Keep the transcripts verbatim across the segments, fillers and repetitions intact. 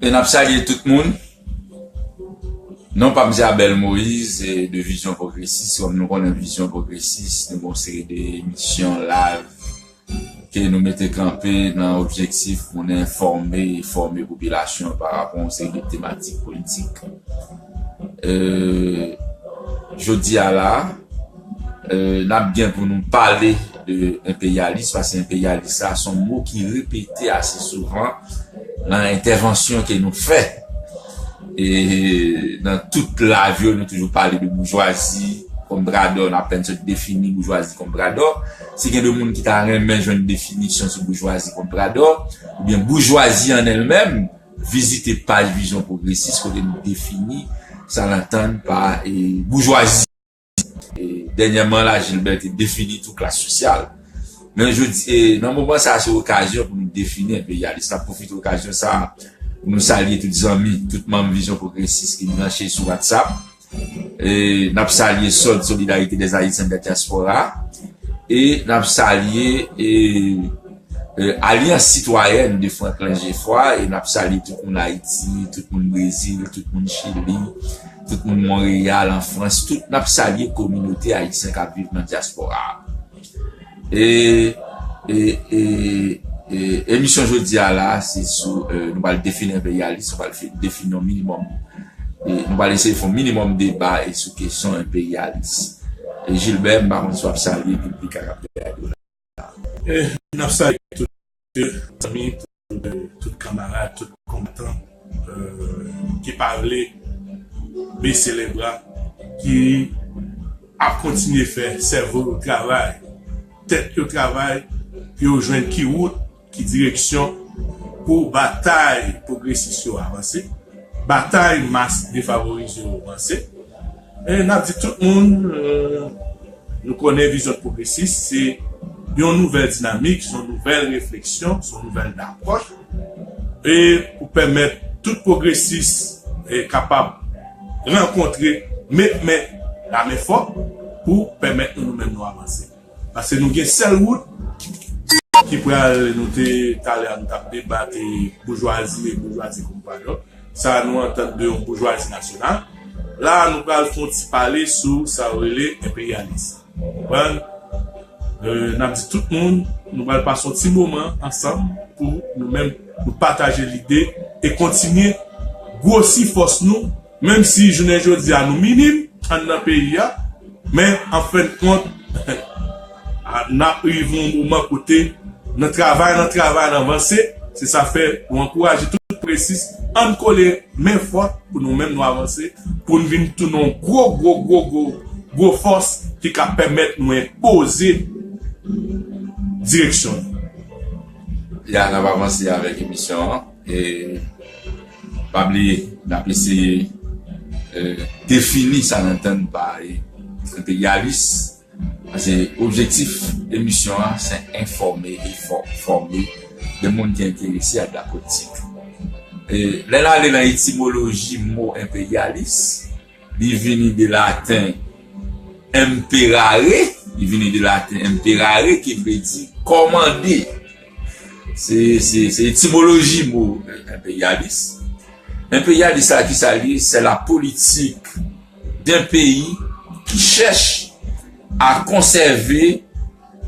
N ap salye tout moun. Non pa m se Abel Moïse, e, de Vizyon Pwogresis. Kòm nou konnen Vizyon Pwogresis, nou gen yon seri de emisyon live ke nou mete kanpe nan objektif pou n enfòme e fòme popilasyon pa rapò a yon seri de tematik politik. E, jodi a la, e, n ap gen pou nou pale de enperyalis, paske enperyalis la se yon mo ki repete ase souvan nan entèvansyon ke nou fè. E nan tout live yo, nou toujou pale de boujwazi kòm bradò, n ap pèn sot defini boujwazi kòm bradò. Si gen de moun ki ta renmen jwenn definisyon sou boujwazi kòm bradò, oubyen boujwazi an èl menm, vizite paj Vizyon Pwogresis kote nou defini sa n antann pa, e, boujwazi. E, dènyèman la, Gilbert te defini tou klas sosyal. Men jodi, e, nan moman sa a, se okazyon pou nou defini enperyalis. N ap pwofite okazyon sa a pou nou salye tout zanmi, tout manm Vizyon Pwogresis ki branche sou WhatsApp. E, n ap salye sòd Solidarité des Haïtiens de la Diaspora. E n ap salye, e, e, Alyans Sitwayèn de Franklin Geffroy, e n ap salye tout moun Ayiti, tout moun Brezil, tout moun Chili, tout moun Monreyal, an Frans, tout n ap salye kominote ayisyen k ap viv nan dyaspora a. E, e, e, e, emisyon jodi a la, se sou, e, nou pral defini enperyalis, nou pral fi-, defini yon minimòm, e, nou pral eseye fè yon minimòm deba, e, sou kesyon enperyalis. E Gilbert, m pa konn si w ap salye piblik la k ap gade w la. E, n ap salye tout zanmi, tout, tout kanmarad, tout konbatan, e, ki pa vle bese lebra, ki ap kontinye fè sèvo yo travay, tèt yo travay, pou yo jwenn ki wout, ki direksyon pou batay pwogresis yo avanse, batay mas defavorize yo avanse. E n ap di tout moun, e, nou konnen Vizyon Pwogresis, se yon nouvèl dinamik, se yon nouvèl refleksyon, se yon nouvèl apwòch, e pou pèmèt tout pwogresis, e, kapab rankontre, met men lamen fò pou pèmèt nou, nou menm nou avanse. Paske nou gen sèl wout ki pral, nou te, talè a nou t ap deba, e, boujwazi e boujwazi kòm bradò. Sa a nou antann de yon boujwazi nasyonal. La a, nou pral fè yon ti pale sou sa yo rele enperyalis. Konprann? E, n ap di tout moun, nou pral pase yon ti moman ansanm pou nou menm, nou pataje lide e kontinye gwosi fòs nou, menm si jounen jodi a nou minim anndan peyi a, men an fen de kont, a, n ap rive yon moman kote nan travay, nan travay, nan avanse, se sa fè nou ankouraje tout pwogresis, ann kole men fò pou nou menm nou avanse, pou n vin tounen yon gwo, gwo, gwo, gwo, gwo fòs ki ka pèmèt nou enpoze direksyon nou. Ya, n ap avanse avèk emisyon an. E pa bliye, n ap eseye, e, defini sa n antann pa, e, enperyalis. Paske objektif emisyon an, se enfòme e fò-, fòme de moun ki enterese ak la politik. E lè n ale nan etimoloji mo enperyalis, li vini de laten imperare, li vini de laten imperare ki vle di kòmande. Se, se, se etimoloji mo enperyalis. Enperyalis la, ki sa li ye? C'est la politique d'un pays qui cherche à conserver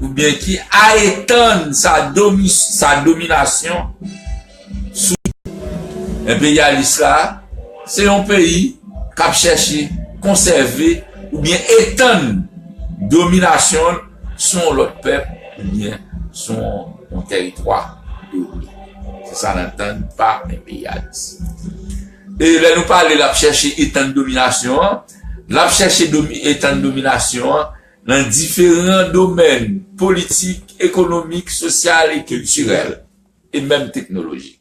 oubyen ki a etann sa domi-, sa dominasyon sou. Enperyalis la, se yon peyi k ap chèche konsève oubyen etann dominasyon l sou yon lòt pèp oubyen sou yon, yon tèritwa done. Se sa n antann pa enperyalis. E lè nou pale l ap chèche etann dominasyon an, l ap chèche domi-, etann dominasyon an nan diferan domèn politik, ekonomik, sosyal e kiltirèl, e menm teknolojik.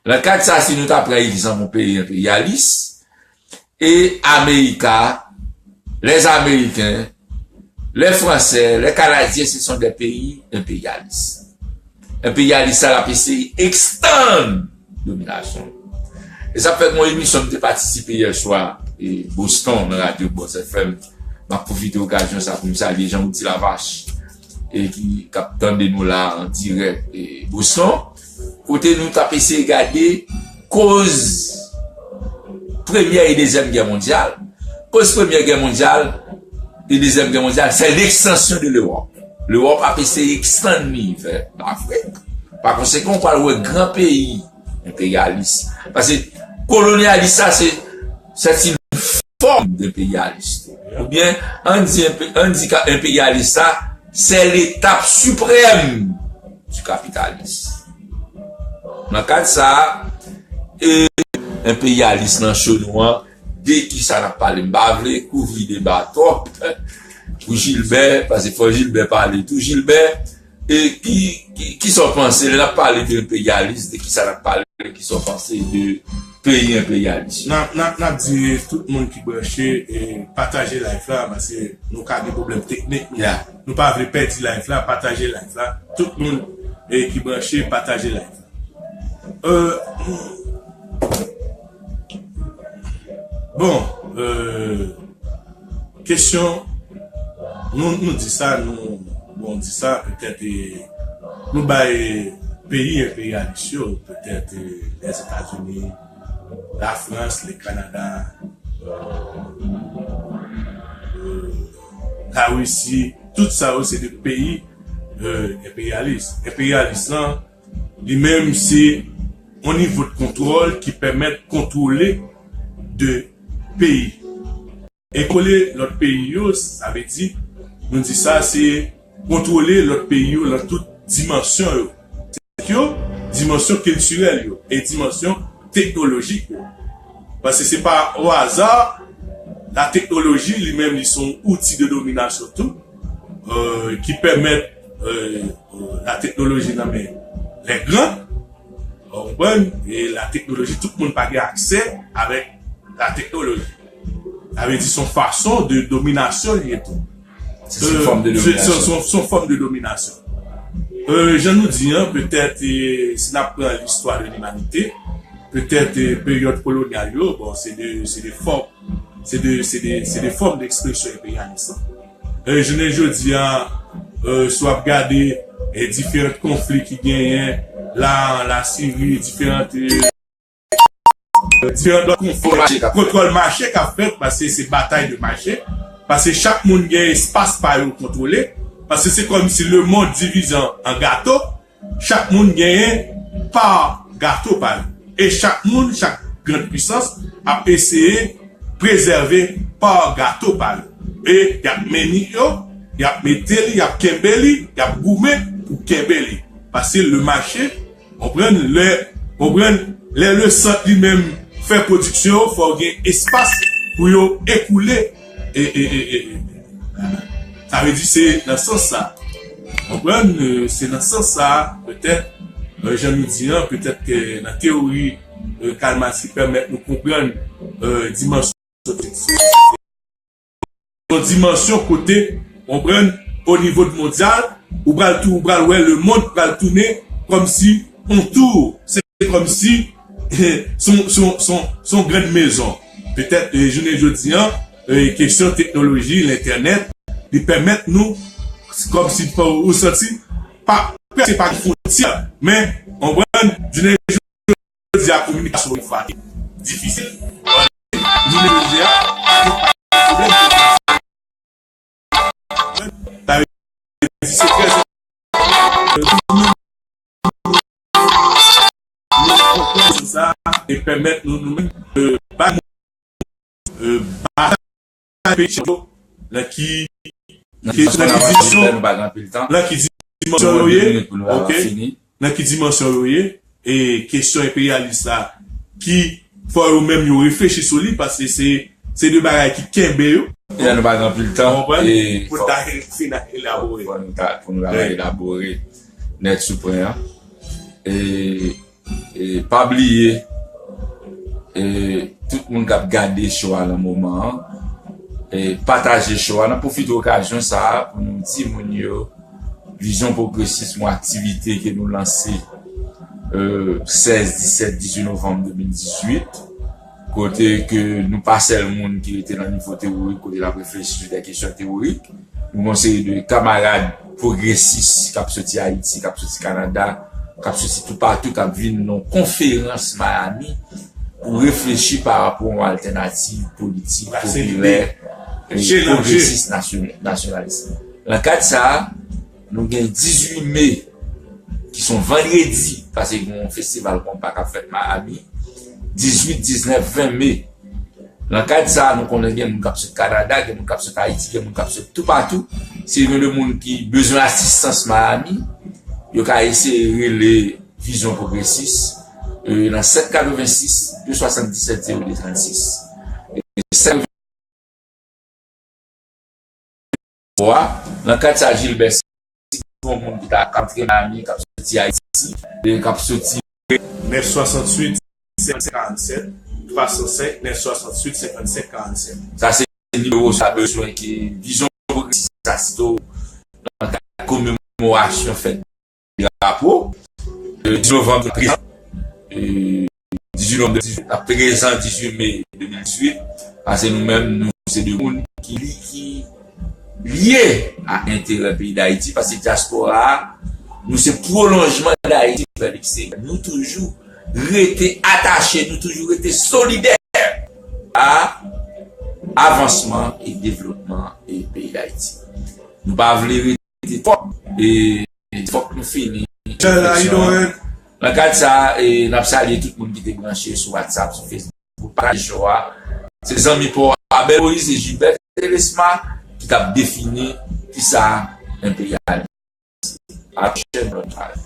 Nan kad sa, si nou ta pran egzanp yon peyi enperyalis, e Amerika, les Américains, les Français, les Canadiens, ce sont des pays impérialistes. Enperyalis sa l ap eseye ekstann dominasyon l. E sa fè yon emisyon m te patisipe yè swa, e Boston, nan radyo Boss F M. M ap pwofite okazyon sa pou m salye Jean Roudy Lavache, e ki, k ap tande nou la an dirèk, e Boston, kote nou t ap eseye gade koz Premyè e Dezyèm Gè Mondyal. Koz Premyè Gè Mondyal e Dezyèm Gè Mondyal, se lekstansyon de Lewòp. Lewòp ap eseye ekstann li vè Lafrik. Pa konsekan, ou pral wè gran peyi enperyalis. Paske kolonyalis sa, se, se yon fòm enperyalis tou. Oubyen, ann di, ann di ka enperyalis sa, se letap siprèm du kapitalis. Nan kad sa a, e, enperyalis nan cho nou an, de ki sa n ap pale? M pa vle kouvri deba twòp pou Jilbè, paske fò Jilbè pale tou. Jilbè, e ki, ki, ki sa w panse lè n ap pale de enperyalis, de ki sa n ap pale, ki sa w panse de peyi enperyalis yo? N ap, n ap, n ap di tout moun ki branche, e, pataje live la, paske nou ka gen pwoblèm teknik. Nou, nou pa vle pèdi live la, pataje live la. Tout moun, e, ki branche, pataje live la. Euh, bon, euh, kesyon, nou, nou di sa, nou, bon, di sa, petèt, e, nou bay peyi enperyalis yo, petèt, e, Lèzetazini, Lafrans, le Kanada, euh, euh, Larisi, tout sa yo se de peyi, euh, enperyalis. Enperyalis lan, li menm, se yon nivo de kontwòl ki pèmèt kontwole de peyi. E kontwole lòt peyi yo, sa vle di, nou di sa, se kontwole lòt peyi yo nan tout dimansyon yo. Yo, dimansyon kiltirèl yo, e dimansyon teknolojik yo. Paske se pa o aza, la teknoloji li menm, li se yon outi de dominasyon tou, euh, ki pèmèt, euh, euh, la teknoloji nan men lè gran, ou konprann, e la teknoloji, tout moun pa gen aksè avèk la teknoloji. Sa vle di, se yon fason de dominasyon li ye tou. Se, se yon fòm de dominasyon. Se, se, se, se yon fòm de dominasyon. Euh, jan nou di an, petèt, e, si n ap pran listwa de limanite, petèt, e, peryòd kolonyal yo, bon, se de, se de fòm, se de, se de, se de fòm de ekspresyon enperyalis lan. Euh, jounen jodi a, euh, si w ap gade, e, diferan konfli ki genyen la, la Siri, diferan, e, diferan lòt konfli, kontwòl mache k ap fèt, paske se batay de mache, paske chak moun gen espas pa yo kontwole, paske se kòmsi lemonn divize an, an gato, chak moun genyen pa gato pa yo. E chak moun, chak grann pwisans ap eseye prezève pa gato pa yo. E y ap meni yo, y ap mete li, y ap kenbe li, y ap goumen pou kenbe li. Paske le mache, konprann, lè, konprann, lè le sant li menm fè pwodiksyon yo, fò gen espas pou yo ekoule. E, e, e, e, e. Sa vle di se nan sans sa. Konprann, e, se nan sans sa, petèt, e, jan nou di an, petèt ke nan teyori, e, Karl Marx ki pèmèt nou konprann, e, dimansyon yon dimansyon kote, konprann, o nivo mondyal, ou pral tou, ou pral wè lemonn pral tounen kòmsi on tou, se kòmsi, se on, se on, se on, se on grann mezon. Petèt, e, jounen jodi an, e, kesyon teknoloji, lentènèt, li pèmèt nou, kòmsi, ou santi, pa, prèske pa gen fwontyè, men, konprann, jounen jodi a, kominikasyon yon fwa difisil. Jounen jodi a, pwoblèm sa vle di se trè enpòtan pou nou, nou konprann sa e pèmèt nou, nou menm, e, bay, e, batay peyi yo, nan ki, nan ki dimansyon, nan ki dimansyon yo ye, ok, nan ki dimansyon yo ye, e kesyon enperyalis la, ki fò yo menm yo reflechi sou li, paske se, se de bagay ki kenbe yo. E nou pa gen anpil tan, e pou nou ta fin elabore. Fò nou ta, pou nou ta elabore nèt sou pwen an. E, e pa bliye, e tout moun k ap gade show a nan moman an, e pataje show a, n ap pwofite okazyon sa a pou nou di moun yo, Vizyon Pwogresis, yon aktivite ke nou lanse, e, sèz, disèt, dizuit novanm de mil dizuit, kote ke nou pa sèl moun ki rete nan nivo teorik, kote n ap reflechi sou de kesyon teorik. Nou gen yon seri de kamarad pwogresis k ap soti Ayiti, k ap soti Kanada, k ap soti toupatou, k ap vin nan yon konferans Miami pou reflechi pa rapò a yon altènativ politik popilè e pwogresis nasyon-, nasyonalis. Nan kad sa a, nou gen dizuit me, ki se yon vandredi, paske gen yon festival konpa k ap fèt Miami, dizuit, diznèf, ven me. Nan kad sa a, nou konnen gen moun k ap sot Kanada, gen moun k ap sot Ayiti, gen moun k ap sot toupatou. Si gen de moun ki bezwen asistans Miami, yo ka eseye rele Vizyon Pwogresis, e, nan sèt katrevensis, de swasanndisèt, zewo de trannsis. E sèt Nan kad sa, Gilbert, si gen yon moun ki ta, k ap antre Miami, k ap soti Ayiti, e k ap soti nèf swasantuit, senkannsèt, twa san senk, nèf swasantuit, senkannsèt, kanrannsèt. Sa se nimewo sa bezwen ki Vizyon Pwogresis asiste w nan kad komemorasyon fèt drapo, e, dizuit novanm prezan, e, dizuit novanm de dizuit, ap prezan dizuit me de mil dizuit, paske nou menm, nou se de moun ki, ki lye a enterè peyi Dayiti, paske dyaspora a, nou se pwolonjman Dayiti vè leksteryè. Nou toujou rete atache, nou toujou rete solidè a avansman e devlopman e peyi Dayiti. Nou pa vle rete fòk, e fòk nou fini refleksyon an. Nan kad sa a, e, n ap salye tout moun ki te branche sou WhatsApp, sou Facebook, pataje show a. Se zanmi pa w Abel Moïse e Gilbert Telesma ki t ap defini kisa enperyalis. A la pwochèn, bòn sware.